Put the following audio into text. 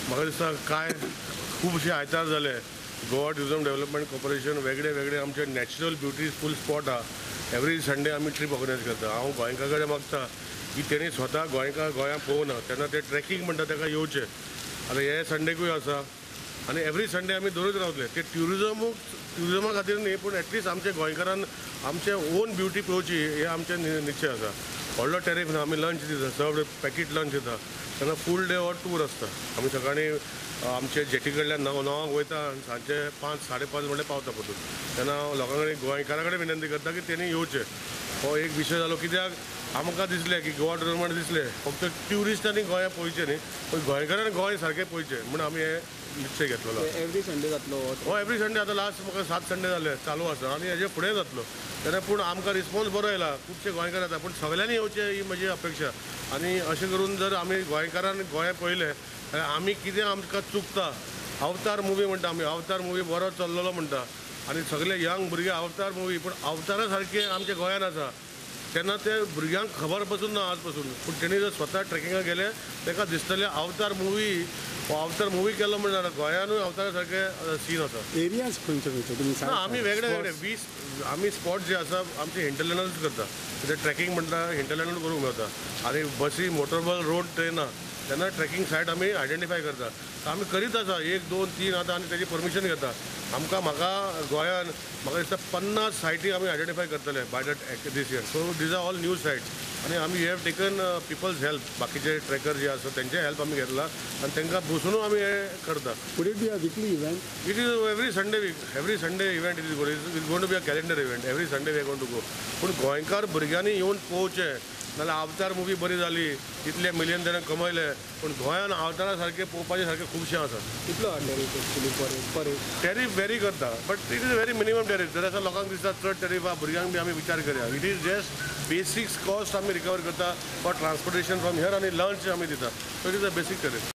म्हाका दिसता काय खुबशे आयतार जाले गोवा ट्युरिजम डेव्हलपमेंट कॉर्पोरेशन वेगळे वेगळे आमचे नॅचरल ब्युटीफूल स्पॉट आहा. एवरी संडे आमी ट्रीप ऑर्गनायज करता. हांव गोंयकारा कडेन मागता की तेणी स्वता गोंयकार गोंयांत पळोवना तेन्ना ते ट्रेकींग म्हणटा ताका येवचें. आतां हे संडेकूय आसा आनी एवरी संडे आमी दवरीत रावतले. ते ट्युरिजमा खातीर न्ही, पूण एटलिस्ट आमच्या गोंयकारान आमचे ओन ब्युटी पळोवची हे आमचें निश्चय आसा. व्हडलो टॅरीफ ना, आमी लंच दिता, सर्वड पॅकेट लंच दिता. तेन्ना फूल डे हो टूर आसता. आमी सकाळीं आमचे जेटी कडल्यान 9-9 वयता आनी सांजचे 5-5:30 म्हणल्यार पावता परतून. तेन्ना हांव लोकां कडेन गोंयकारां कडेन विनंती करता की तेणी येवचें. हो एक विशय जालो कित्याक आमकां दिसलें की गोवा टुरिजमान दिसलें फक्त ट्युरिस्टांनी गोंया पळोवचें न्ही, पूण गोंयकारांनी गोंय सारकें पळोवचें म्हूण आमी हे निश्चय घेतलेलो. एवरी संडे जातलो हो? Every Sunday. आतां लास्ट म्हाका 7 संडे जाले चालू आसा आनी हेजे फुडें जातलो. तेन्ना पूण आमकां रिस्पॉन्स बरो आयला, खुबशे गोंयकार येता, पूण सगळ्यांनी येवचें ही म्हजी अपेक्षा. आनी अशें करून जर आमी गोंयकारान गोंया पळयलें जाल्यार आमी कितें आमकां चुकता. अवतार मुवी म्हणटा आमी, अवतार मुवी बरो चल्लेलो म्हणटा आनी सगळे यंग भुरगे अवतार मुवी, पूण अवतारा सारकें आमच्या गोंयान आसा तेन्ना ते भुरग्यांक खबर पसून ना आज पसून. पूण तेणी जर स्वता ट्रेकिंगाक गेले ताका दिसतलें अवतार मुवी, हो अवतार मुवी केलो म्हण जाणां गोंयानूय अवतारा सारके सीन आसा. एरियाज खंयचे खंयचे तुमी? ना, आमी वेगळे वेगळे 20 आमी स्पॉट जे आसा आमचे हिंटरलँडानूच करता. ते ट्रेकिंग म्हणटा हिंटरलँडान करूंक मेळटा आनी बसी मोटरबल रोड ट्रेना तेन्ना ट्रेकिंग सायट आमी आयडेंटिफाय करता. आमी करीत आसा 1, 2, 3 आतां आनी तेजी परमिशन घेता. आमकां म्हाका गोंयान म्हाका दिसता 50 सायटी आमी आयडेंटिफाय करतले by that this year. So these are all new sites आनी आमी you have taken people's help. बाकीचे ट्रेकर जे आसा तेंचे हेल्प आमी घेतला आनी तांकां बसुनूय आमी हें करता. Would it be a weekly event? It is every Sunday week, every Sunday event. It is going to be a calendar event. Every Sunday we are going to go. पूण गोंयकार भुरग्यांनी येवन पळोवचें, नाल्यार अवतार मुवी बरी जाली, इतले मिलियन ताणें कमयले, पूण गोंयान अवतारा सारकें पळोवपाचें सारकें खुबशें आसा. कितलो टॅरीफ एक्चुअली पर टॅरीफ वेरी करता, but it is very minimum tariff. जर आसा लोकांक दिसता चड टॅरीफ आहा, भुरग्यांक बी आमी विचार करया. It is just basics cost आमी रिकवर करता फॉर ट्रान्सपोर्टेशन फ्रॉम here आनी लंच आमी दिता. So it is a basic tariff.